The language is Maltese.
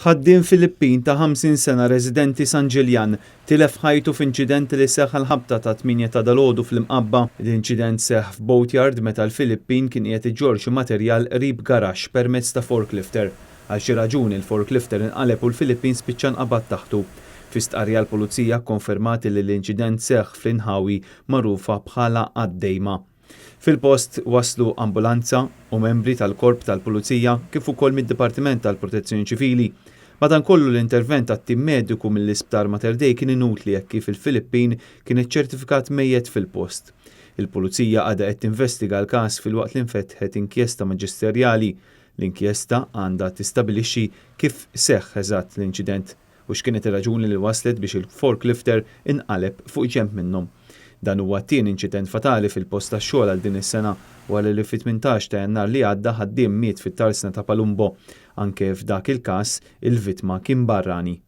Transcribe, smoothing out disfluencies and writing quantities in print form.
Ħaddiem Filippin ta' 50 sena residenti San Ġiljan tilef ħajtu f'inċident li seħħ għall-ħabta ta' 8 ta' dalgħodu fl-Imqabba. L-inċident seħħ f'boatyard meta l-Filippin kien qiegħed iġorr xi materjal qrib garaxx permezz ta' forklifter. Għal xi raġuni l-forklifter inqaleb u l-Filippin spiċċa nqabad taħtu. Fi stqarrija l-Pulizija kkonfermat li l-inċident seħħ fl-inħawi magħrufa bħala Għaddejma. Fil-post waslu ambulanza u membri tal-Korp tal-Pulizija kif ukoll mid-Dipartiment tal-Protezzjoni Ċivili. Madankollu l-intervent tat-tim mediku mill-Isptar Mater Dei kien inutli hekk kif il-Filippin kien iċċertifikat mejjet fil-post. Il-Pulizija għadha qed tinvestiga l-każ filwaqt li nfetħet inkjesta maġisterjali. L-inkjesta għandha tistabilixxi kif seħħ eżatt l-inċident u x'kienet ir-raġuni li wasslet biex il-forklifter inqaleb fuq ġenb minnhom. Dan huwa t-tieni inċident fatali fil-post tax-xogħol għal din is-sena wara li fit-18 ta' Jannar li għadda ħaddiem miet fit-tarsna ta' Palumbo. Anke f'dak il-każ, il-vittma kien barrani.